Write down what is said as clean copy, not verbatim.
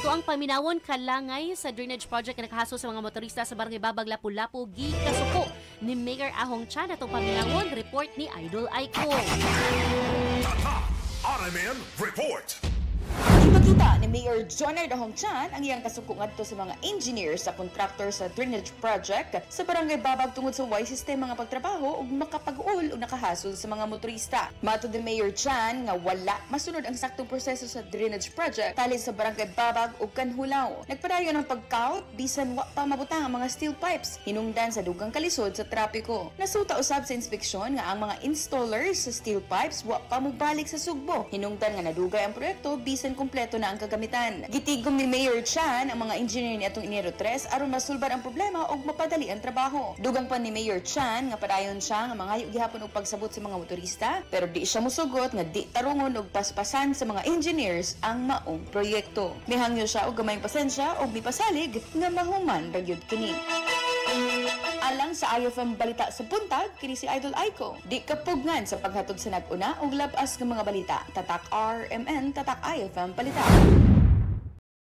Ato ang paminawon, kalangay sa drainage project nga nakahasol sa mga motorista sa Barangay Babag, Lapu-Lapu, gikasuko ni Mayor Ahong Chan. Atong paminawon, report ni Idol Aiko. Tatak RMN Report. Ipakita ni Mayor Jonard Ahong Chan ang iyang kasuko ngadto sa mga engineers sa contractor sa drainage project sa Barangay Babag tungod sa way sistema nga pagtrabaho ug makapag-uol og nakahasol sa mga motorista. Matod ni Mayor Chan nga wala masunod ang saktong proseso sa drainage project tali sa Barangay Babag ug Kanhulaw. Nagpadayon ang pagkaut bisan wa pa mabutang ang mga steel pipes hinungdan sa dugang kalisod sa trapiko. Nasuta usab sa inspeksyon nga ang mga installers sa steel pipes wa pa mobalik sa Sugbo hinungdan nga nadugay ang proyekto bisan kumpleto na ang kagamitan. Gitigom ni Mayor Chan ang mga engineer niadtong Enero 3 aron masulbad ang problema ug mapadali ang trabaho. Dugang pa ni Mayor Chan nga padayon siya nga mangayo gihapon og pagsabot sa mga motorista, pero di siya musugot nga di tarungon og paspasan sa mga engineers ang maong proyekto. Mihangyo siya og gamayng pasensya ug mipasalig nga mahuman ra gyud kini. Alang sa IFM Balita sa Buntag, kini si Idol Aiko. Di kapugngan sa paghatod sa nag-una og labas nga mga balita. Tatak RMN, Tatak IFM Balita.